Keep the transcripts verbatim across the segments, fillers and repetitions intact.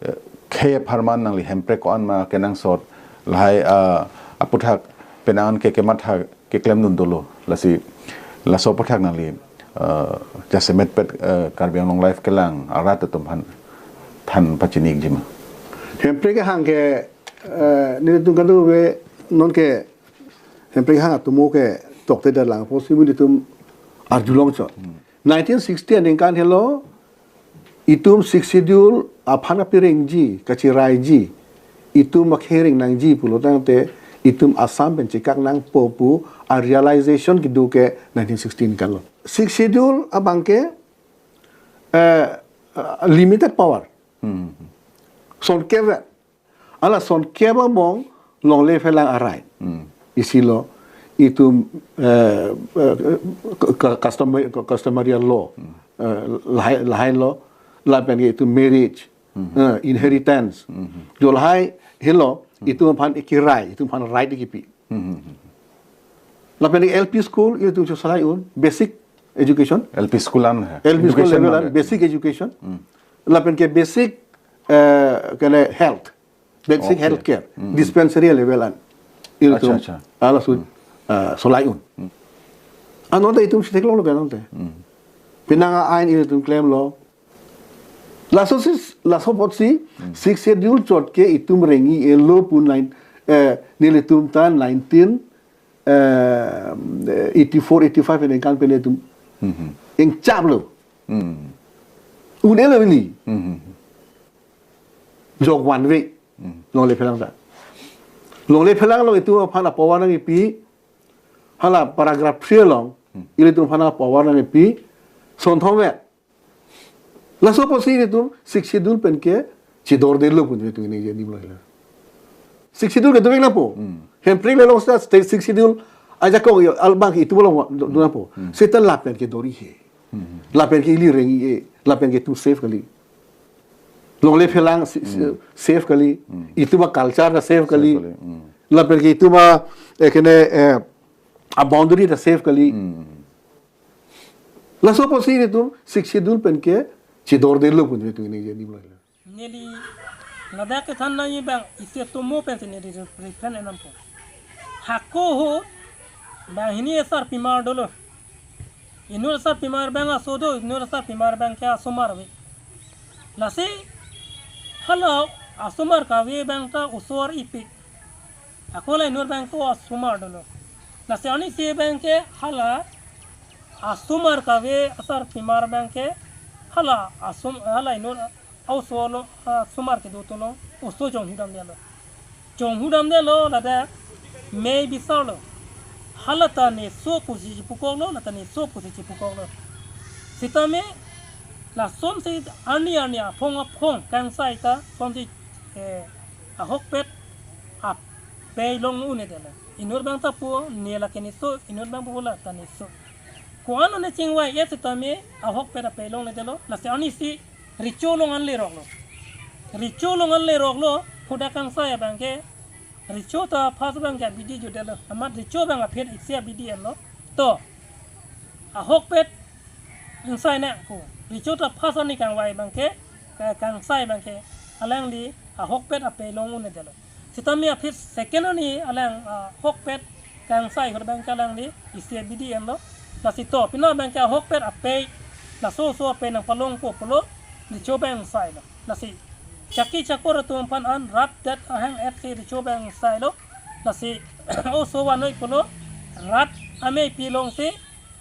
eh, khei apharman nangli hemprek ko-an ma kenangsot lahai, ah, aputhak penang ke kematha keklemdun dolo, lasi laso aputhak nangli, ah, jasemet pet, eh, Karbi Anglong Live kelang arat atum aphan than pachini-ikji ma? Hemprek kehang ke, eh, nelitum kado ve non ke hemprek kehang atomo ke tokte dalang apotsi nelitum arjulong chot. Hmm. Nineteen sixty aningkan helo, itum Sixth Schedule aphan kapirengji, kachiraiji, itum akhei reng nangji pulo tangte, itum Assam pen chekak nangpo pu a realization kedo ke nineteen sixty aningkan lo. Sixth Schedule abang ke, eh, limited power. Hmm. Sonkep, hala sonkep among longle phelang a-right. Hmm. Isi lo, itum, eh, eh, ke-, ke-, customary, customary law, eh, lahai, lahai lo, lapen ke itum marriage, eh, inheritance. Hmm. Jo lahai helo, itum aphan ekirai, itum aphan right ekipi. Hmm. Lapen ke L P school, itum chosalai un, basic education. L P school an hai. L P school education level an hai. Basic education. Hmm. Lapen ke basic, eh, kene health. Basic, okay, health care. Hmm. Dispensary level an. Itum, acha, acha, hala su, hmm, eh, solai un. Hmm. Anonte itum si theklonglo ke anonte. Hmm. Penang a-ain itum klemlo. Laso si, laso apotsi, hmm, Sixth Schedule chot ke itum reng-i-elo pu nine, eh, nelitum ta nineteen, eh, eighty-four, eighty-five aningkan pen itum, mhm, ingchaplo. Hmm. Un-elo ni. Hmm. Jok one way. Hmm. Longle phelang ta. Longle phelang along itum aphan a-power nangkipi. Hala paragraph three along, hmm, ilitum aphan a-power nangkipi. Sonthom ve. Laso apotsi itum Sixth Schedule pen ke chedordetlo pu nelitum ningje nimlo helo. Sixth Schedule ke dovek nangpo. Hmm. Hemprek le along state Sixth Schedule ajakong yo albang itum along do, do nangpo. Hmm. Seta lapen ke dor-i he. Hmm. Lapen ke ili reng-i-e, lapen ke itum safe kali. Longle phelang si-, si-, hmm, safe kali. Hmm. Itum a-culture ta safe kali. Safe kali. Hmm. Lapen ke itum a, eh, kene, eh, a-boundary ta safe kali. Hmm. Laso apotsi itum Sixth Schedule pen ke chedordetlo pu nelitum ningje nimlo helo. Neli ladak kethan nangji abang isi atomo pensi neli re-, reference nangpo. Hako ahut banghini asarpimar dolo. Inut asarpimar abang aso do, inut asarpimar abang ke asomar ave. Lasi hala asomar kave abang ta oso ar-ipi. Ako la inut abang ko asomar dolo. Lasi anisi abang ke hala asomar kave asarpimar abang ke hala asom-, hala inut a-oso along, ah, asomar kedo atum along oso jonghu damdetlo. Jonghu damdetlo, ladak mei bisarlo. Hala ta ne oso pusi chepukoklo, la ta ne oso pusi chepukoklo. Sitame lasonsi arni arni aphong aphong kangsai ta lasonsi, eh, ahokpet apei long un-edetlo. Inut abang ta pu ne lake ne oso, inut abang pu la ta ne oso. Ko-an one chingvai-et sitame ahokpet apei longledetlo. Lasi anisi recho along an leroklo. Recho along an leroklo, hadak kangsai abang ke. Recho ta first abang ke abidi judetlo. Amat recho abang aphi isi abidi enlo. To, ahokpet ingsai nangkok. Recho ta first arni kangvai abang ke, ka-, kangsai abang ke, alangli ahokpet apei long un-edetlo. Sitame aphi second arni alang, ah, ahokpet kangsai ahut abang ke alangli isi abidi enlo. Lasi to, pini abang ke ahokpet apei, laso oso apei nangpalongpo pulo, recho abang ingsailo. Lasi chaki chakor atum aphan an rat det ahang-et si recho abang ingsailo. Lasi oso vannoi pulo, rat amei pilongsi,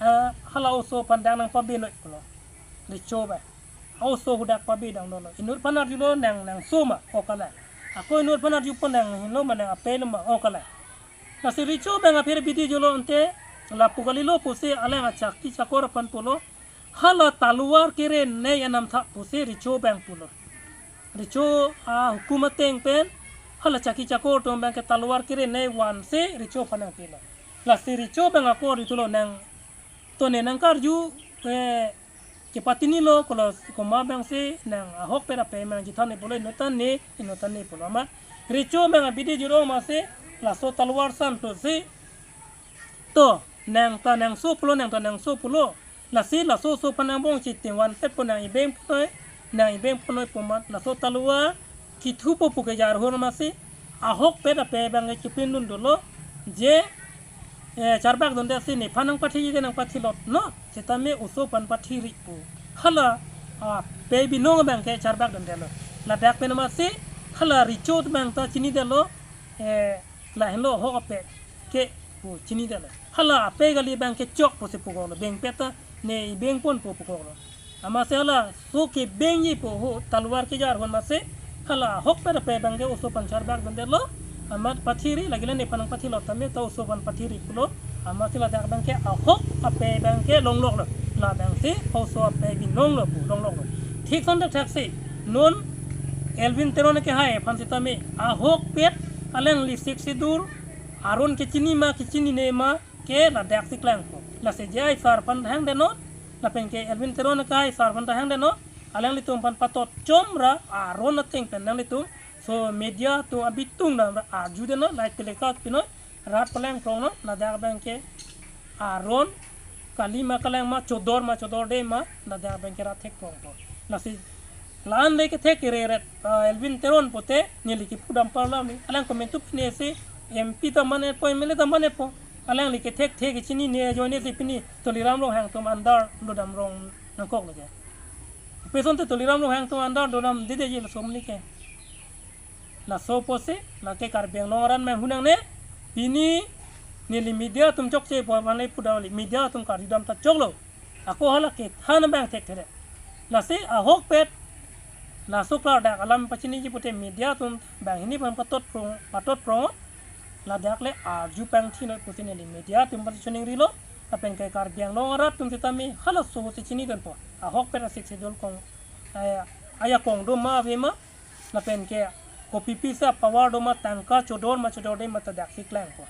eh, hala oso aphan dang nangpabenoi pulo. Recho abang. Oso hadak pabedang dolo. Inut aphan arjulo nang, nang oso ma, o kalang. Ako inut aphan arjupo nang helo ma, nang apei lo ma, o kalang. Lasi recho abang aphi abidi jolo ante, lapu kalilo pusi alang achaki chakor aphan pulo. Hala taluar kere nei anam tha pusi recho abang pulo. Recho ahukum ateng pen, hala chaki chakor atum abang ke taluar kere nei vansi recho aphan nangpilo. Lasi recho abang ako arjulo nang, to ne nangkarju, eh, kepatini lo, kolo komat abangsi nang ahokpet apei mang chethan-e pulo, inut ta ne, inut ta ne pulo. Amat recho abang abidi juro amatsi laso taluar santosi, to, nang ta nang oso pulo, nang ta nang oso pulo. Lasi laso oso aphan nang bong chiting vanpetpo, nang ibeng ponoi, nang ibeng ponoi pu amat laso taluar kithupo pu ke jarhun amatsi ahokpet apei abangke chipin dun dolo je, eh, charbak dunde si nephan nangpathi je nangpathilot no, setame oso aphan pathiri pu. Hala apei binong abangke charbak dundelo. Ladak pen amatsi hala recho abang ta chinidelo, eh, lahenlo ahok apei ke pu chinidelo. Hala apei kali abangke chok pusi pukoklo, bengpet ta ne ibeng ponpo pukoklo. Amatsi halaso kebengji pu ho talwar kejarhun amatsi hala ahokpet apei abangke oso aphan charbak dundelo. Amat pathiri, lake la nephan nangpathilot tame ta oso aphan pathiri pulo. Amatsi ladak abangke ahok apei abangke longloklo. Labangsi oso apei binonglo pu longloklo. Thik ason thakthak si non Elwin Teron kehai aphan setame ahokpet alangli Sixth Schedule aron kechini ma kechinine ma ke ladak si klangpo. Lasi J I sir aphan hangdetnon, lapen ke Elwin Teron kehai sir aphan ta hangdetnon, alanglitum aphan patot chomra aron ateng pen alanglitum so media atum abitung damra arjudetnon, live telecast pinoi, rat palangprongnon, ladak abangke aron kali ma kalang ma, chodor ma chodorde ma, ladak abangke rat thekprongpo. Lasi la-an le kethek kereret, ah, Elwin Teron pute neli kipudam parlam, alang komantu pine si M P ta manetpo, M L A ta manetpo. Alangli kethek thek kechinine ajoine si pini Tuliram Ronghang atum andar dodam rong nangkoklo ke. Pison te Tuliram Ronghang atum andar dodamdedeji laso mini ke. Laso apotsi lake Karbi Anglong arat manghu nangne, pini neli media atum chokchepo aphan le pudam kali, media atum karjudam ta choklo. Ako hala kethan abang thekthedetlo. Lasi ahokpet laso klardak alam pachiniji pute media atum banghini aphan patotprong, patotprong. Ladak le arju pangthinoi pusi neli media atum aphan choningrilo. Lapen ke Karbi Anglong arat atum setame halaso ahut si chinidunpo. Ahokpet a-Sixth Schedule kong, eh, ajakong do ma ave ma, lapen ke kopi pisa power do ma, tangka chodor ma chodorde ma ta daksi klangpo.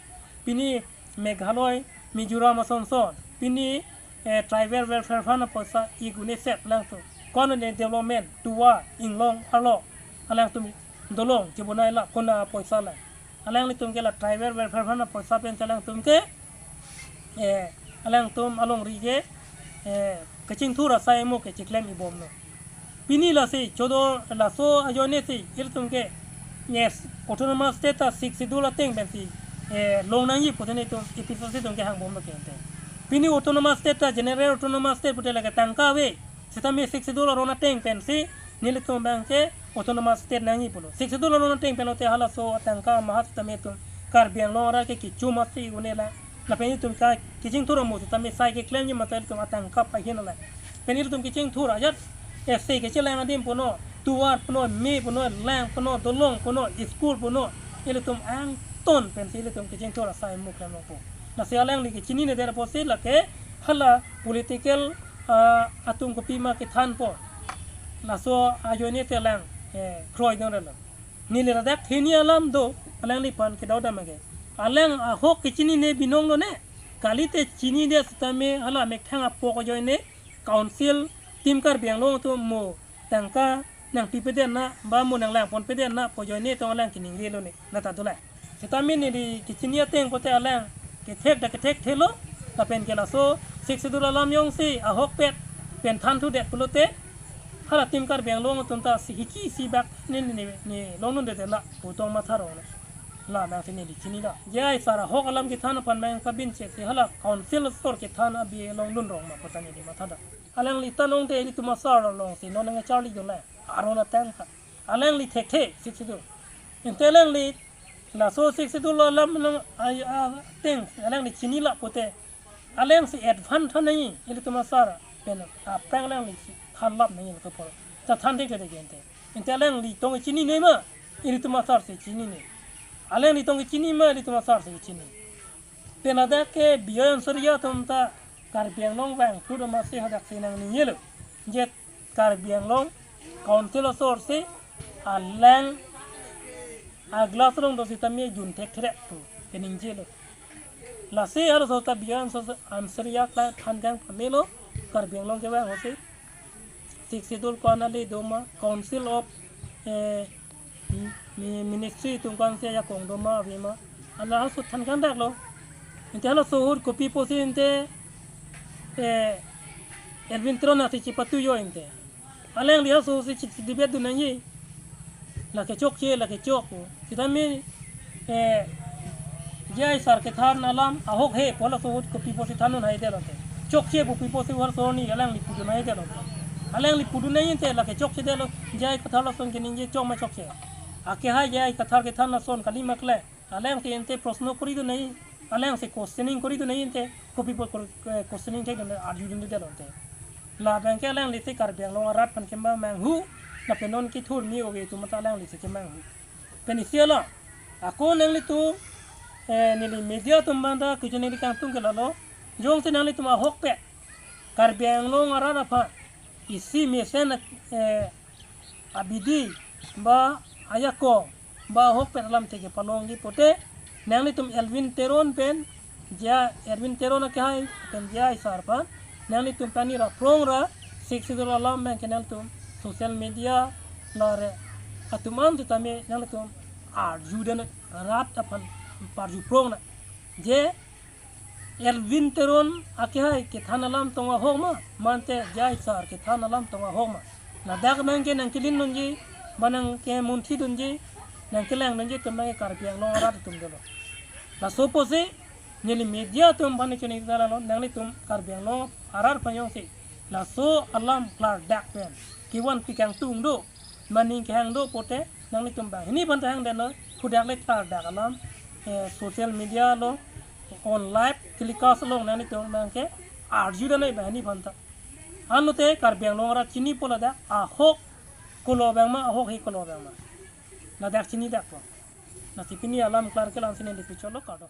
Pini Meghalaya, Mizoram asonson, pini, eh, Tribal Welfare Fund apoisa ik un-e set alangtum. Konone development, tovar, inglong arlo, alangtum dolong chebonai la kona apoisa la. Alanglitum ke la Tribal Welfare Fund apoisa pen alangtum ke, eh, alangtum alongri ke, eh, kachingthur asai mo ke chiklem ibomlo. Pini lasi chodor laso ajoine si ilitum ke, yes, Autonomous State ta Sixth Schedule ateng pensi, eh, long nangji pute nelitum A P H L C atum ke hangbomlo ke ante. Pini Autonomous State ta General Autonomous State pute lake tangka ave. Setame Sixth Schedule aron ateng pensi nelitum abangke Autonomous State nangji pulo. Sixth Schedule aron ateng pen lote halaso atangka maha setame itum Karbi Anglong arat ke kecho masi un-e la. Lapen itum ke kachingthur amo setame sai keklemji mate itum atangka pahin la. Pen itum kachingthur ajat, eh, sai kechelang adim puno, tovar puno, me puno, lang puno, dolong puno, school puno, ilitum angton pensi ilitum kachingthur asai mo klemlongpo. Lasi alangli kechinine det apotsi lake hala political, ah, atum kopima kethanpo. Laso ajoine te alang, eh, kroidunrelo. Neli ladak theni alam do, alangliphan kedo dam age. Alang ahok kechinine binong lone, kalite chinidet setame hala methang apok ajoine, council, Team Karbi Anglong atum mo tangka nangpipedet na, ba mo nanglangponpedet na pu ajoine tong alang keningrelone, la ta dolang. Setame neli kechini ateng pute alang kethek ta kethekthelo, lapen ke laso Sixth Schedule alam jongsi ahokpet pen thanthudet pulote, hala Team Karbi Anglong atum ta si hiki si bak ne, ne, ne, ne longdunde la pu tong matha rong ne. Labangsi neli chinilo. J I sir ahok alam kethan aphan mang pabinchek si hala council asor kethan abi longdun rong ma pu ta neli mathadam. Alangli ta nong te ilitum asar alongsi non nangcharlidunlang. Aron atangka. Alangli thekthe Sixth Schedule. Ante alangli laso Sixth Schedule alam nang ai, a, ateng alangli chinilo pute, alangsi advance than nangji, ilitum asar pen aphrang alanglisi thanlap nangji laso apor. Ta than thekthedet ke ante. Ante alangli tong chinine ma, ilitum asarsi chinine. Alangli tong chini ma, ilitum asarsi chini. Pen ladak ke Bijoy Ansoria atum ta Karbi Anglong vangphu do masi hadaksi nangningje lo. Je Karbi Anglong council asorsi alang a-glass along do setame jun thekthedet pu keningje lo. Lasi halaso ta Bijoy Anso-, Ansoria kla than kang pamelo Karbi Anglong kevang ahutsi. Sixth Schedule ko-an ale do ma, Council of, eh, mi-, mi-, Ministry atum ko-ansi ajakong do ma ave ma. Halaso than kangdaklo. Ante halaso ahut kopi pusi ante, eh, Elwin Teron nangsi chipatujoi ante. Alangli halaso si chi-, chi-, debate dun nangji. Lake chokche, lake chok. Sitame, eh, J I sir kethan alam ahok he, pu laso ahut kopi pusi than un haidetlo te. Chokche pu pi pusi war soni alangli pudun haidetlo te. Alangli pudun nai ante lake chokchedetlo, J I Kathar lason keningje chok ma chokche. Akehai J I Kathar kethan lason kali ma kle. Alangli ante prosno koridun nai, alangli questioning koridun nai ante, kopi pu kor-, eh, questioning thekdun, arjudundetlo ante. Labang ke alanglisi Karbi Anglong arat aphan kemang manghu, lapen non kethur mi oge atum ta alanglisi kemanghu. Pensi alo, ako nanglitum, eh, neli media atum aphan ta kechini kangtung ke lalo, jongsi nanglitum ahokpet Karbi Anglong arat aphan isi mesen, eh, abidi ba ayako ba ahokpet alam te kepalongji pute, nanglitum Elwin Teron pen, J I, Elwin Teron akehai pen J I sir aphan nanglitum pani ra prong ra, Sixth Schedule alam abang ke nanglitum social media lare atum an sitame nanglitum arjudun, rat aphan parju prong nang. Je Elwin Teron akehai kethan alam tong ahok ma, mante J I sir kethan alam tong ahok ma. Ladak nangke nangkelindunji, ba nangkemunthidunji, nangkelangdunji atum abang ke Karbi Anglong arat atum dolo. Laso pusi neli media atum aphan kechini ta lalo, nanglitum Karbi Anglong arat aphan jongsi laso alam klardak pen kevan pikangtung do, maning kehang do pute, nanglitum banghini aphan ta hangdetlo, hadak le klardak alam, eh, social media along, on live telecast along nanglitum abang ke arjudun nai banghini aphan ta. Anlote Karbi Anglong arat chinipo ladak ahok kolo abang ma, ahok he kolo abang ma. Ladak chinidakpo. Lasi pini alam klar ke la-ansi neli pi cholo, kardom.